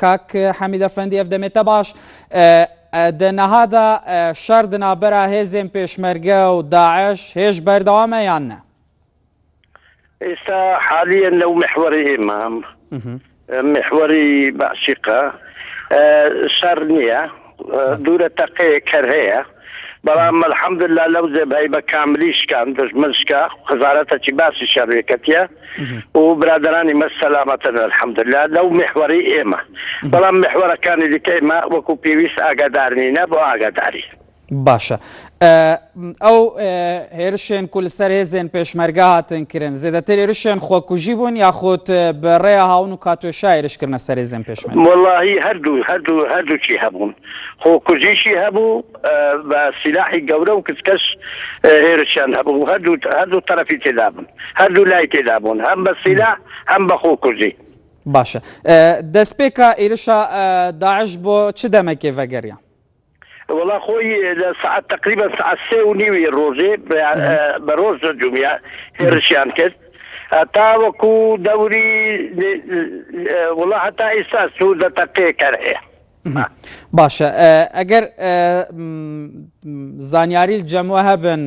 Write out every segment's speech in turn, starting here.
کاک حەمید ئەفەندی ئەڤ دەمێتە باش دە نەهادا شەر دە ناوبەرا هێزێن پێشمەرگە و داعش هێژ بەردەوامە یان نە؟ ئێستا حالیەن لەو محوەری ئێمە محوەری بەعشیقە شەر نییە دوورە تەقەیەک هەر هەیە بەڵام الحمدللە لەو جەبهەی بە کاملی شکان دژمن شکا خزارەتەکی باسی شەڕێکەتیە و برادەرانی مە سەلامەتن الحمدللە لەو محوەری ئێمە بەڵام محوەرەکانی دیکە ئێمە وەکو پێویست ئاگادار نینە بۆ ئاگاداری. باشە ئەو هێرشێن کو لەسەر هێزێن پێشمەرگە هاتن کرن زێدەتر هێرشێن خۆکوژی بوون یاخود بە ڕێیا هاون و کاتۆشا هێرش کردنە سەر هێزێن پێشمەرگە؟ وەڵاهی هەردوو هەردوو هەردووکی هەبوون خۆکوژیشی هەبوو بە سیلاحی گەورە و کچکەش هێرشیان هەبوو هەردوو هەردوو تەرەفی تێدا بوون هەردوو لای تێدا بوون هەم بە سیلاح هەم بە خۆکوژی. باشە دەستپێکا ئیرشا داعش بۆ چ دەمەکێ ڤەگەریا؟ وەڵا خۆی لە سەعات تەقریبا سەعات سێ و نیوی ڕۆژێ بە ڕۆژ جومیا هێرشیان کرد تاوەکو دەوری وڵا هەتا ئێستا سوور دەتەقێ کەر هەیە. باشە ئەگەر زانیاری جەموە هەبن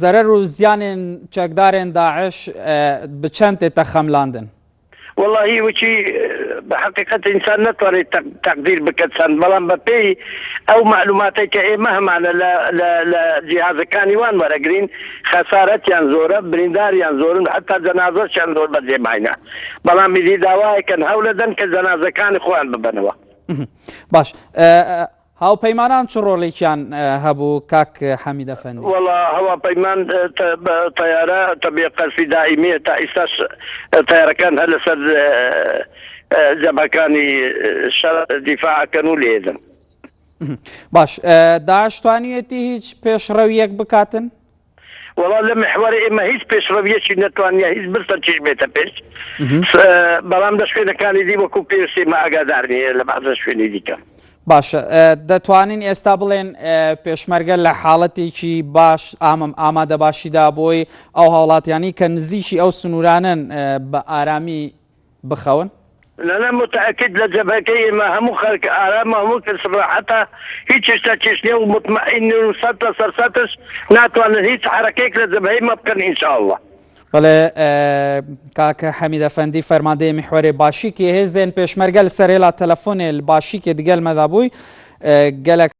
زەرەر و زیانێن چەکدارێن داعش بە چەند تێتە خەملاندن؟ وەڵاهی وچی بە حەقیقەت ئینسان نەتوانێت تەقدیر بکەت چەند بەڵام بە پێی ئەو مەعلوماتەی کە ئێمە هەمانە لە لە لە جیهازەکانی وان وەرەگرین خەسارەتیان زۆرە برینداریان زۆرن حتا جەنازەشیان زۆر بەجێ ماینە بەڵام ئیدی داوایەکەن هەولەدەن کە جەنازەکانی خۆیان ببەنەوە. باش هاوپەیمانان چ ڕۆڵێکیان هەبوو کاک حەمید ئەفەندی؟ وەڵا هەواپەیمان بە تەیارە تەبیە قەرفی دائیمیە تا ئیستاش تەیارەکان هەر لەسەر جەبهەکانی شەر دیفاع ئەکەن و لێدەن. باش داعش توانیوێتی هیچ پێشڕەویەک بکاتن؟ وەڵا لە محوەری ئێمە هیچ پێشڕەویەکی نەتوانیە هیچ برسەکیش بێتە پێش بەڵام لە شوێنەکانی دی وەکو پێویست ئێمە ئاگادار نییە لە بەعزە شوێنی دیکە. باشە دەتوانین ئێستا بڵێن پێشمەرگە لە حاڵەتێکی باش ئامم ئامادە باشیدا بۆی ئەو هاوڵاتیانی کە نزیکی ئەو سنوورانن بە ئارامی بخەون؟ نا نا متاکد لە جەبهەکەی ئێمە هەموو خەلک ئارامە هەموو کەس ڕاحەتە هیچ شتەکیش نیە و مطمئنن و سەد لەسەر سەدش ناتوانن هیچ حەرەکەیەک لە جەبهەی مە بکەن ان شاء اللە. بەڵێ کاک حەمید ئەفەندی فەرماندەی میحوەرێ باشیکێ هێزێن پێشمەرگە لە سەر هێلا تەلەفۆنێ لە باشیکێ دگەل مەدا بووی گەلەک.